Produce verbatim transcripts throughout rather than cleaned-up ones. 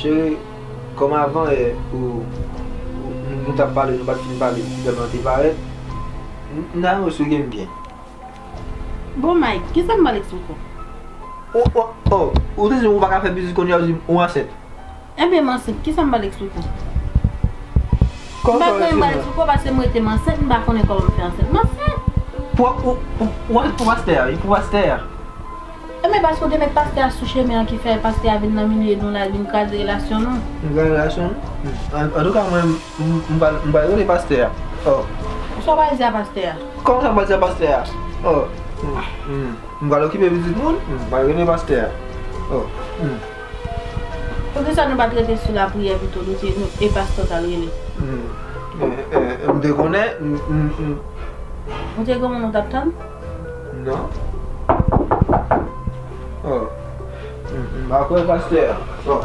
Cheri, kòm avan yè, ou, ou, nou, nou t ap pale, nou pa t fin pale, ti dam nan te parèt. M, m nan wè si w gen m byen. Bon, Mike, kisa m pral eksplike w? Oh, oh, oh, ou te di m ou pa ka fè pitit kounye a, ou di m ou ansent. Enben, m ansent, kisa m pral eksplike w? M pa konnen m pral eksplike w, paske m rete m ansent, m pa konnen kòman m fè ansent. M ansent! Pou, ou, ou, ou ansent pou pastè a, wi, pou pastè a. Enben, paske w te met pastè a sou chemen an ki fè pastè a vin nan milye nou la, l vin kraze relasyon nou. Vin kraze relasyon nou? An, antouka, mwen, m, m pral, m pral rele pastè a. Oh. Sa w pral di a pastè a? Kòman sa m pral di a pastè a? Oh. Mm, mm. M pral okipe pitit moun, m pral rele pastè a. Oh. Mm. Poukisa nou pa t rete sou lapriyè pito, nou te, nou, e pastè w t al rele? Mm. E, e, e, m te konnen, m, m, m. Ou te gen moun ou t ap tann? Non. Oh. M, m pa kwè pastè a. Oh.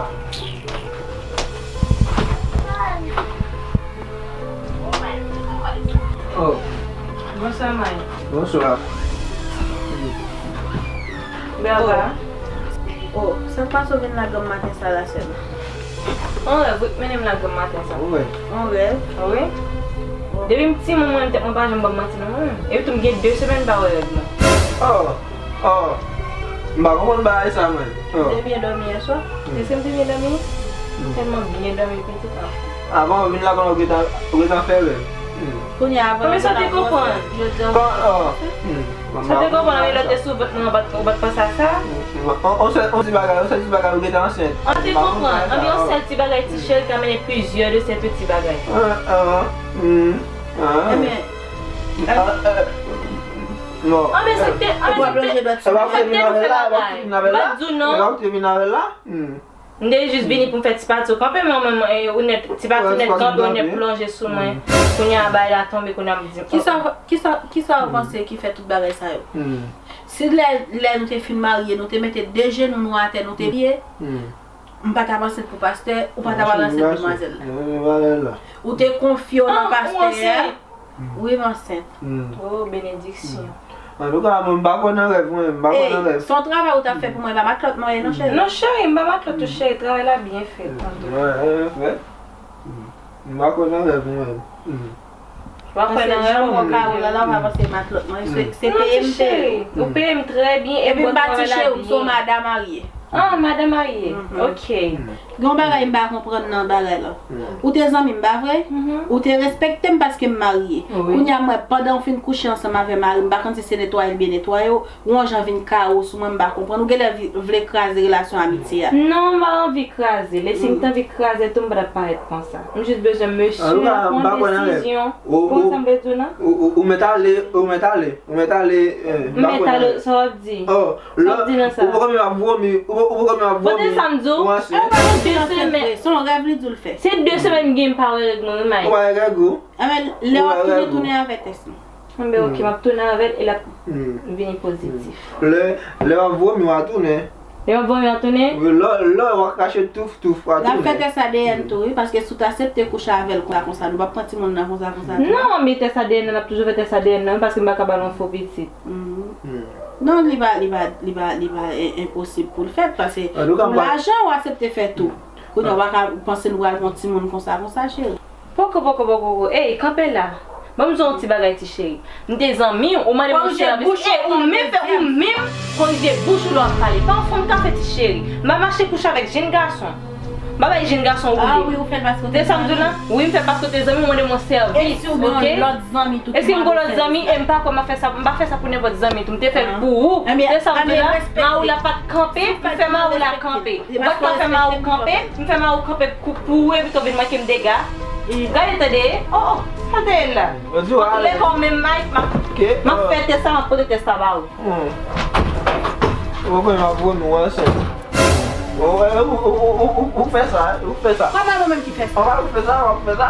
Oh. Bonswa, May. Bonswa. Bèba. Oh, sa k pase w vin lage m maten sa la sèlman? On rèv, wi, k mennen m lage m maten sa. Wi. On rèv? Wi. Depi m timoun, mwen, tèt mwen pa janm ban m manti, non, mwen menm. Epi tou, m gen de semèn m pa wè règ mwen. Oh, oh. M pa konprann bagay sa, mwen. Oh. Ou te byen dòmi yè swa? Mm. Èske m te byen dòmi? Mm. Tèlman byen dòmi, pitit, anfen. Avan, ou vin la, konnen ou gentan, ou gentan fè rèv. Mm. Kounye a, avan. Kòman sa te konprann? Jodi a. Kon, oh. Mm. Sa te konprann, lè te sou vant mwen, ou pa t, ou pa t panse a sa? Mm. On, on sèl, on ti bagay, on sèl ti bagay, ou gentan ansent. An te konprann. Anben, yon sèl ti bagay, ti cheri, ka mennen plizyè de sèl peti bagay. Ah, ah, mm, ah. Enben, ah, eh, non. Anben, sa k te, anben, sa k te, sa k te nou fè bagay. M pa t di w non. M te jis vini pou m fè ti pati w kanpe, men ou menm, eh, ou nèt, ti pati w nèt kanpe, ou nèt plonje sou mwen. Kounye a, bagay la tonbe, kounye a, m di, oh. Kisa, kisa, kisa w panse ki fè tout bagay sa yo? Si lè, lè nou te fin marye, nou te mete de jenou nou atè, nou te priye, m pa t ap ansent pou pastè, ou pa t ap al ansent demwazèl la. Ou te konfye w nan pastè a. Ah, ou ansent? Wi, m ansent. Oh, benediksyon. Antouka, mwen, m pa kwè nan rèv, mwen, m pa kwè nan rèv. Ey, se yon travay ou t ap fè pou mwen, e pa matlòt mwen ye, non, cheri. Non, cheri, m pa matlòt ou, cheri, travay la byen fèt, antouka. Wi, wi, wi. M pa kwè nan rèv, mwen. Ou pa kwè nan rèv? Paske jan mwen kare w la, la, ou pa panse matlòt mwen ye, se, se peye m peye w. Non, ti cheri, ou peye m trè byen, epi m pa ti cheri, m se yon madan marye. Ah, madan marye. Ok. Gen yon bagay m pa konprann nan bagay la. Ou te zanmi m, pa vre? Ou te respekte m paske m marye. Wi. Kounye a, m wè, pandan w fin kouche ansanm avè mari m, m pa konn si se netwaye l byen netwaye w, ou yon jan vin kare w sou mwen, m pa konprann. Ou genlè vi-, vle kraze relasyon amitye a. Non, m pa anvi kraze l. E si m t anvi kraze l tou, m pa t ap parèt konsa. M jis bezwen mesye a pran desizyon. Ou konn sa m vle di w nan? Ou, ou, ou mèt ale, ou mèt ale. Ou mèt ale, eh, m pa kwè nan rèv. Mèt ale, sa w ap di? Oh, sa w ap di nan sa? Ou poko menm ap vomi, ou po-, ou poko menm ap vomi. Pote sa m di w. Ou ansent. Ou pa gen de semèn. Se yon rèv li di w l fè. Se de semèn m gen m pa wè règ mwen, wi, May. Ou pa wè règ ou? Enben, lè w ap tounen, tounen avè tès lan. Enben, ok, m ap tounen avè l e l ap vini pozitif. Lè, lè w ap vomi, w a tounen. Lè w ap vomi, w a tounen? Wi, lè, lè w ap krache touf, touf, w a tounen. L ap fè tès A D N tou, wi, paske si w t aksepte kouche avè l konsa, konsa, nou p ap pran timoun nan konsa, konsa tou. Non, men tès A D N nan, n ap toujou fè tès A D N nan, paske m pa ka ba l yon fo pitit. Non, li pa, li pa, li pa, li pa en-, enposib pou l fèt, paske pou lajan, w aksepte fè tou. Kounye a, w pa ka panse nou pral pran timoun konsa, konsa, cheri. Poko, poko, poko, poko. Ey, kanpe la. Ban m di w yon ti bagay, ti cheri. M te zanmi w, ou mande m yon sèvis. E ou menm fè, ou menm korije bouch ou lè w ap pale. Pa yon fanm kafe, ti cheri. M pa mache kouche avèk jenn gason. M pa bay jenn gason woule. Ah wi, ou fè l paske w te zanmi. Se sa m di w la? Wi, m fè l paske w te zanmi, ou mande m yon sèvis. E si w gen yon lòt zanmi tou ki mande w sèvis la? E si m gen yon lòt zanmi, e m pa kwè m ap fè sa, m pa fè sa pou nenpòt zanmi tou. M te fè l pou ou. Se sa m di w la? Mari w la pa t kanpe, m fè mari w la kanpe. Ou pa t ka fè mari w kanpe, m fè mari w kanpe pou, pou ou, epi tou vin manke m dega. Gade, tande, oh, oh, sa te ye la? Leve w menm, Mike, m ap, m ap fè tès la, m ap pote tès la ba ou. Ou konn m ap vomi, w ansent. Ou, ou, ou fè sa, ou fè sa. Kòman mwen menm ki fè sa? Ou pa ou fè sa, w ap fè sa.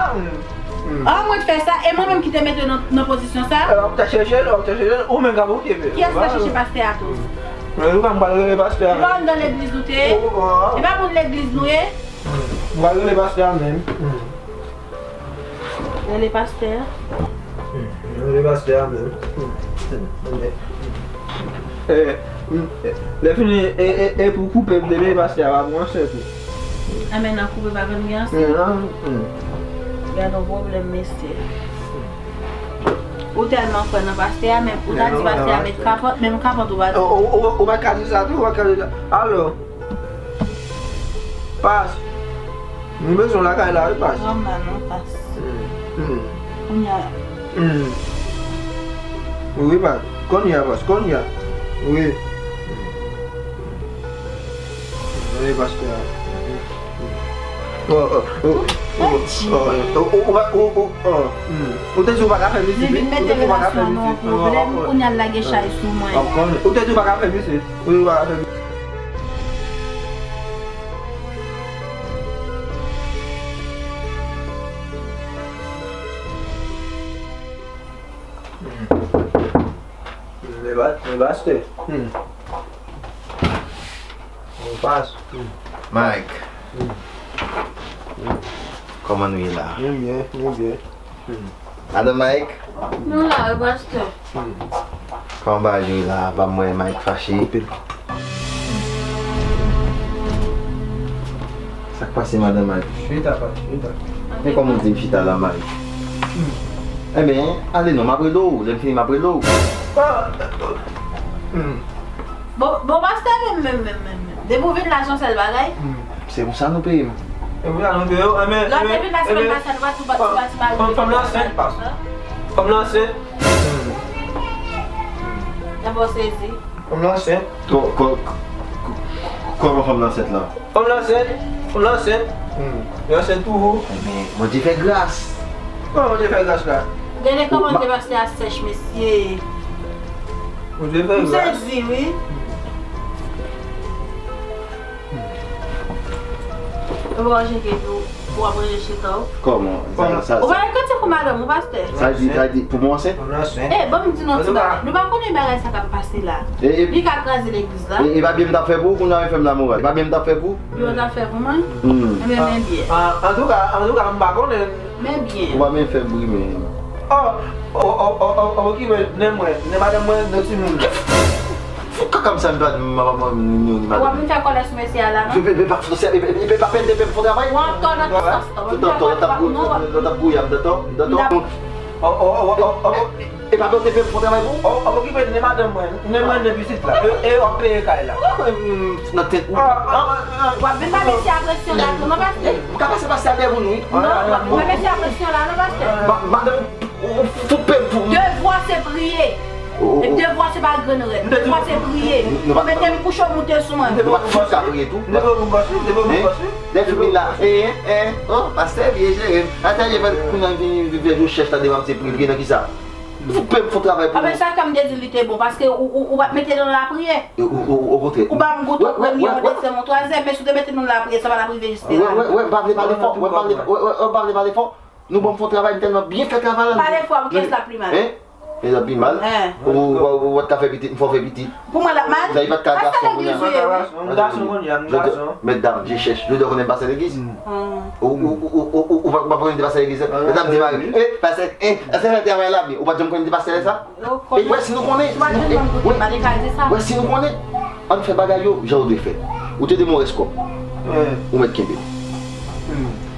Ah, mwen t fè sa, e mwen menm ki te mete w nan, nan pozisyon sa? W ap ta chèche l, w ap ta chèche l, ou menm k ap okipe l. Kiyès k al chèche pastè a tou? Men ou pa m pral rele pastè a. E pa anndan legliz ou te ye? E pa moun legliz nou ye? M pral rele pastè a menm. Rele pastè a. Rele pastè a menm. Lè fini, e, e, e pou koupe, m te rele pastè a, pa pou ansent tou. Enben, nan koupe pa konn gen ansanm. Gade yon pwoblèm, mesye. Ou tèlman kwè nan pastè a, men ou ta di pastè a met kapòt, menm kapòt ou pa di. Ou pa ka di sa tou, ou pa ka di sa. Alo. Pas. Nou bezwen w lakay la, wi, Pas. Nòmal, non, Pas. Kounye a. Wi, Pas. Kounye a, Pas. Kounye a. Wi. Wi, pastè a. Ou te di w pa ka fè mizik, wi. Ou te di w pa ka fè mizik. Kounye a l lage chay sou mwen. Ou te di w pa ka fè mizik. Ou te di w pa ka fè mizik. Hmm. Hmm. Mwen pa, mwen pa achte. Hmm. Mwen pa achte. Hmm. Mike. Hmm. Hmm. Kòman nou ye la? Nou byen, nou byen. Hmm. Madan Mike? Nou la, wi, pastè. Hmm. Kòman bagay yo ye la? Pa m wè Mike fache. Anpil. Sa k pase, madan Mike? Chita, pa, chita. Men kòman w di m chita la, Mike? Hmm. Enben, ale non, m ap rele w. Lè m fini, m ap rele w. Ah, hmm. Bon, bon, pastè, menm, menm, menm, menm, menm. Depi w vin la, se yon sèl bagay. Hmm. Se pou sa nou peye m. Se pou sa nou peye w. Enben, lè w te vin la semèn pase, nou pa t, ou pa t, ou pa t mal. Fanm, fanm lan ansent, pas. Fanm lan ansent. Hmm. Dabò sezi. Fanm lan ansent. Kò-, kò-, kò-, kòman fanm lan ansent lan? Fanm lan ansent. Fanm lan ansent. Hmm. Li ansent toujou. Enben, Bondye fè gras. Kòman Bondye fè gras la? Gade kòman te pase a sèch, mesye. Bondye fè gras. M sezi, wi. Ou pa wè jan ke pou, pou w ap ranje chita w. Kòman? Sa, sa, ou pa wè kantite madanm ou, pastè? Sa di, sa di, pou mwen ansent? Eh, ban m di nou ti bagay. Nou pa konnen bagay sa k ap pase la. Li ka kraze legliz la. E, e pa byen m t ap fè pou ou, kounye a w fè m lamoral. E pa byen m t ap fè pou ou? Byen w t ap fè pou mwen? Hmm. Enben, men byen. An, antouka, antouka, m pa konnen. Men byen. Ou pa byen fè bri, men. Oh, oh, oh, oh, oh, oh, ki men, nen mwen, nen madanm mwen, nen timoun. Fou kaka m sa, m pa, m pa, m pa, ni, ni, ni madanm. Ou ap vin fè kòlè sou mesye a la, non? Pe, pe, pe, pa, pe, pe pa pèdi, pe fè travay. Ou antò nan tout sans, non. Tout antò, lòt ap gou-, lòt ap gouye, m antò, m antò. Oh, oh, oh, oh, oh. E pa pè w te fè m fon travay pou ou? Oh, oh, okipe nen madanm mwen, nen mwen, nen pitit la. E, e w ap peye kay la. Nan tèt ou. W ap vin ba mesye a presyon la tou, non, pastè? M ka pase pastè a dèyè pou nou, wi. Non, w ap vin ba mesye a presyon la, non, pastè? Ma-, madanm, ou fout pè m pou. Devwa se priye. E devwa se pa grenn rèd. Devwa se priye. Ou mete m kouche, w moute sou mwen. Nou pa fout ka priye tou. Lè fini la, eh, eh, oh, pastè vye jere m. Atè je fè kounye a vin vin fè jou chèch la devan m se priye nan kisa? Ou fout pè m fon travay pou ou. Apre sa, kòm te di li te bon, paske ou, ou, ou pa t mete nou nan lapriyè. E, o, o, okontrè. Ou ba m goute yon premye, yon dezyèm, yon twazyèm, men si w te mete nou nan lapriyè, sa pa t ap rive jis la. Wè, wè, wè, m pa vle pale fò, wè, m pa vle, wè, wè, m pa vle pale fò. Nou ban m fè yon travay, m tèlman byen fè travay la. Pale fò, kiyès la pi mal? Hein? Kiyès la pi mal? Hein. Ou, ou, ou, ou pa t ka fè pitit, m fè w fè pitit. Pou mwen, l ap mal? Sa, li pa t ka gason kounye a. Yon gason kounye a, yon gason. Mèt dam, je chèch. Jodi a w konnen m pastè legliz? Ou, ou, ou pa, ou pa konnen m te pastè legliz? Mèt dam di mari m, eh, pastè, eh, pastè fè travay la byen. Ou pa t janm konnen m te pastè lè sa? E wè si nou konnen, si nou konnen, wè si nou konnen, ann fè bagay yo jan yo dwe fèt. Ou te de mowèz kòb. Ou mèt kenbe.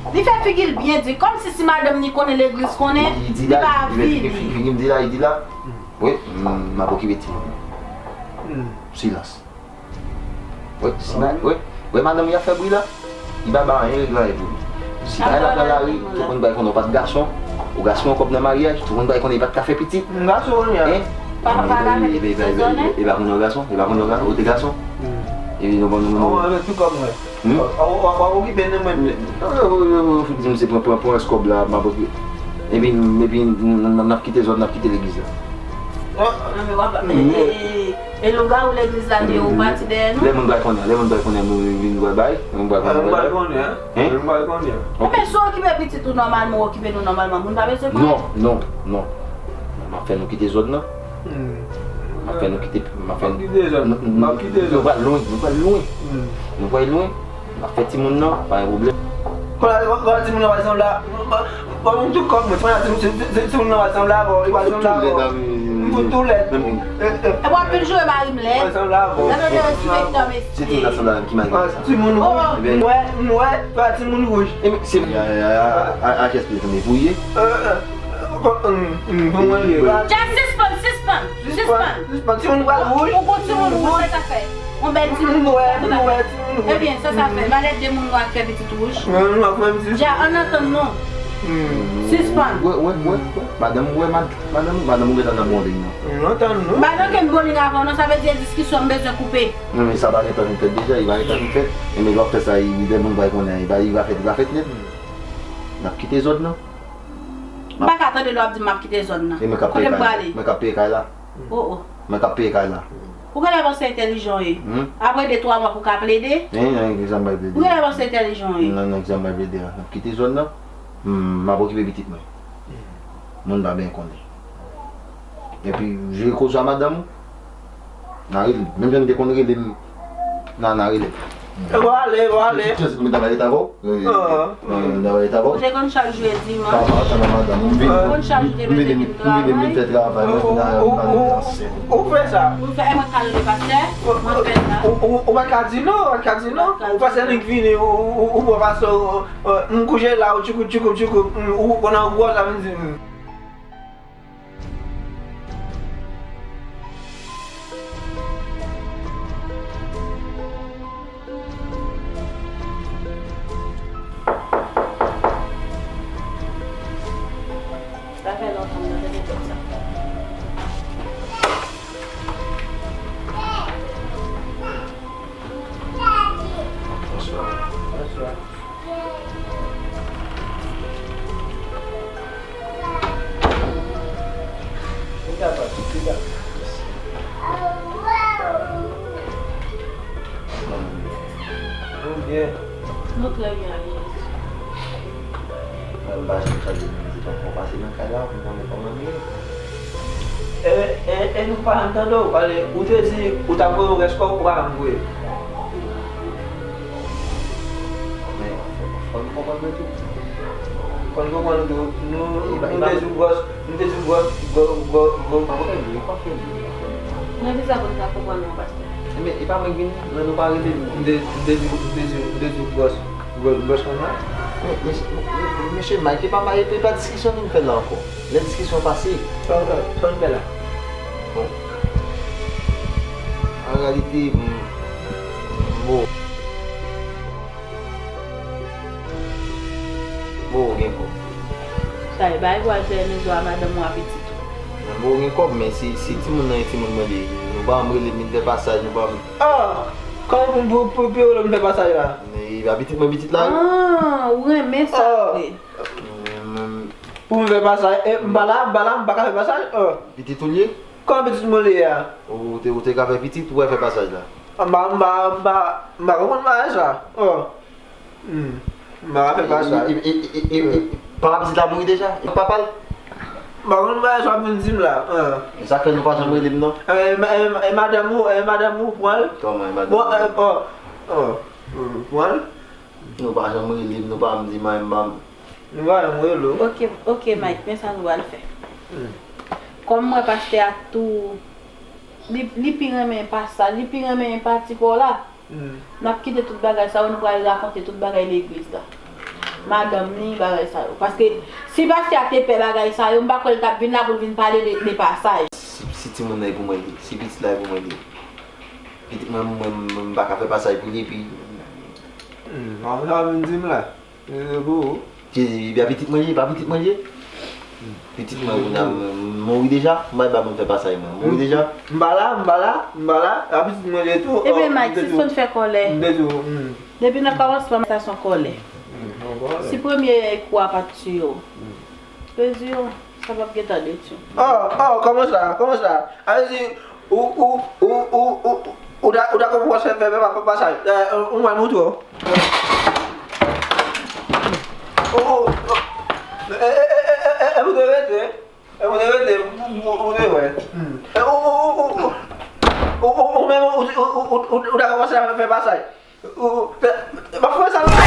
Li fè figi l byen di, kòmsi si madanm ni konnen legliz konnen, li pa avili. Figi m di la, li di la. Wi, m ap okipe timoun. Silans. Wi, si ma-, wi, wi, madanm li ap fè bri la. Li pa bay anyen regle anyen pou li. Si bay la pran lari, tout moun bay konnen w pa t gason. Ou gaspiye yon kòb nan maryaj, tout moun bay konnen li pa t ka fè pitit. M gason kounye a. Hein? Pa, pa ka fè pitit se zòn, hein? E pa konnen w gason, e pa konnen w gason, ou te gason. Epi nou ban nou. An, ann tout kòb mwen. Hmm? W ap okipe nou menm. Fout di m se pran, pran, pran kòb la, m ap okipe. Epi, epi n, n, n, n ap kite zòn, n ap kite legliz la. Non, men w ap, e, e, e, e lougawou legliz la te ou pati dèyè nou? Lè moun pral konnen, lè moun pral konnen nou vin pral bay, lè moun pral konnen nou pral bay. Hein? Lè moun pral konnen. Ok. Enben, si w okipe pitit ou nòmalman, w okipe nou nòmalman, moun pa bezwen pale. Non, non, non. M ap fè nou kite zòn nan. M ap fè nou kite, m ap fè nou kite zòn. M ap kite zòn. Nou pral lwen, nou pral lwen. Nou pral lwen. M ap fè timoun nan, pa gen pwoblèm. Kounye a, kounye a timoun nan pa sanble a, bon, m tout kòb mwen, kounye a timoun nan pa sanble a, bon, li pa sanble a, bon. Pou tou lèd. E w ap vin joure mari m lèd. Mwen sanble avè w. Gade yon direktè mesye. Se tout la sanble avè m ki mal gen sa. Timoun wouj. M wè, m wè, pa timoun wouj. E men, se, a, a, a, a, a, H S P, tande pou ye. Bon, mwen ye. Just sispann, sispann, sispann. Sispann, timoun pral wouj. Ou gon timoun wouj, sa fè. Yon bèl timoun wouj, sa fè. Ebyen, sa, sa fè. Valè de moun nwa k fè pitit wouj. Dja, ann antann nou. Sispann. Wè, wè, wè, wè. Madanm, wè, mad-, madanm, madanm ou gentan nan bowling nan. Nou antann nou. M pa nan kenn bowling avè w, non, sa vle di diskisyon m bezwen koupe. Non, men sa pa gentan fin fèt deja, li pa gentan fin fèt. E men lè w ap fè sa, li, lè moun pral konnen, li va, li va fèt, li va fèt nèt. N ap kite zòn nan. M pa ka tande lè w ap di m ap kite zòn nan. Kote m prale? Mwen k ap peye kay la. Oh, oh. Mwen k ap peye kay la. Ou genlè panse entèlijan w ye. Apre de twa mwa pou w ka plede. Hein, nan egzanp bay plede. Ou genlè panse entèlijan w ye. Nan, nan egzanp bay plede a. N ap kite zòn nan. M ap okipe pitit mwen. Moun pa byen konnen. Epi, jere koze a madanm ou. N a rele. Menm jan n te konn rele m. N a, n a rele. E bon, ale, bon, ale. Tout se pou m ta pale avè w. Wi, wi. Ah. Non, non, non, non, non. Ou te konn chak jou dimanch. Pa, pa, pa, non, madanm, m vini. Ou konn chak jou te mete vin travay. M vini, m vin fè travay, mwen vin a, m pale ansanm. Ou fè sa? Ou fè, e mwen ka rele pastè, mwen fè sa. Ou, ou, ou pa ka di non, ou pa ka di non. Ou pastè li vini, ou, ou, ou, ou pastè, ou, ou, m kouche la, ou tchoukou, tchoukou, tchoukou, m, ou, ou nan gwo, sa vin di, m. Sa fè lontan m nan tande tèt sa. Bonswa. Bonswa. Piga pa, piga. Kòman nou ye? Nou byen. Nou trè byen, Alex. Mwen, m pa janm chanje nou vizit ankò. Pase nan kay la pou m konnen kòman nou ye. E, e, e nou pa janm tande w pale. Ou te di ou t ap voye yon rès kòb, ou pa janm voye. Men, fò, fò nou konprann mwen tou. Fò nou konprann tou. Nou, nou te di w gwòs, nou te di w gwòs, gwò, gwò, gwò. Pa fè li, pa fè li, pa fè li. Nan kisa pou nou ta konprann nou, pastè? Enben, e pa mwen k vini, lè nou pa rele m. M te, m te di, m te di, m te di w gwòs, gwòs, gwòs fanm nan. Men, men, men, mesye Mike, e pa, e pa diskisyon nou fè la ankò. Lè diskisyon pase. Sa w fè, sa w fè la? Bon. An reyalite, m, m bo. Bo gen kòb. Sa e bay pou al fè mezon a madanm ou a pitit ou. Mwen bo gen kòb, men si, si timoun nan e timoun mwen li, nou pa janm rele m vin fè pasaj, nou pa janm. Ah! Kòman pou, pou, pou, pou yo vin fè pasaj la? Men, a pitit mwen pitit la. Ah, ou renmen sa vre. Pou m fè pasaj, e, m pa la, m pa la, m pa ka fè pasaj? Ah. Pitit ou l ye? Kòman pitit mwen li ye a? Ou te, ou te ka fè pitit, ou pral fè pasaj la? M pa, m pa, m pa, m pa konprann bagay sa. Oh. Hmm. M pa ka fè pasaj. E, e, e, e, e, e, papa pitit la mouri deja? E papa l? M pa konn bagay sa w ap vin di m la. Ah. E sa k fè nou pa janm rele m non? E, e, e, e madanm ou, e madanm ou pran l? Kòman e madanm ou? Bon, e, oh, oh, hmm, pran l? Nou pa janm rele m, nou pa janm di m anyen, m pa. Nou pa janm rele w. Ok, ok, Mike, men sa nou pral fè. Hmm. Kòm m wè pastè a tou, li, li pi renmen pasaj, li pi renmen pati pa w la. Hmm. N ap kite tout bagay sa yo, nou pral rakonte tout bagay legliz la. Madanm ni bagay sa yo. Paske si pastè a te pè bagay sa yo, m pa kwè l t ap vin la pou l vin pale de, de pasaj. Si, si timoun nan e pou mwen li ye, si pitit la e pou mwen li ye. Pitit mwen, mwen, mwen, m pa ka fè pasaj pou li, epi. Hmm, sa w vin di m la. E pou ou. Ki, ebyen pitit mwen li ye, pa pitit mwen li ye. Pitit mwen kounye a, m, m mouri deja, m pa ba moun fè pasaj mwen. M mouri deja. M pa la, m pa la, m pa la, a pitit mwen li ye tou. Ebyen, Mike, sispann fè kòlè. M te di w, hmm. Depi nan kòmansman, sa se yon kòlè. Hmm, yon kòlè. Si premye kou a pa t tiye w, pèdi w, sa p ap gentan detwi w. Oh, oh, kòman sa, kòman sa? A vle di, Ou, ou, ou, ou, ou, ou ta, ou ta konprann fè, fè, fè, fè pasaj. Eh, ou mwen moutre w. Ou, ou, ou, eh, eh, eh, eh, eh, ou te rete. Eh, ou te rete, ou, ou, ou te wè. Hmm. Eh, ou, ou, ou, ou, ou, ou, ou menm, ou, ou, ou, ou, ou, ou ta konprann fè, fè pasaj. Ou, ou, eh, eh, pa fè sa non.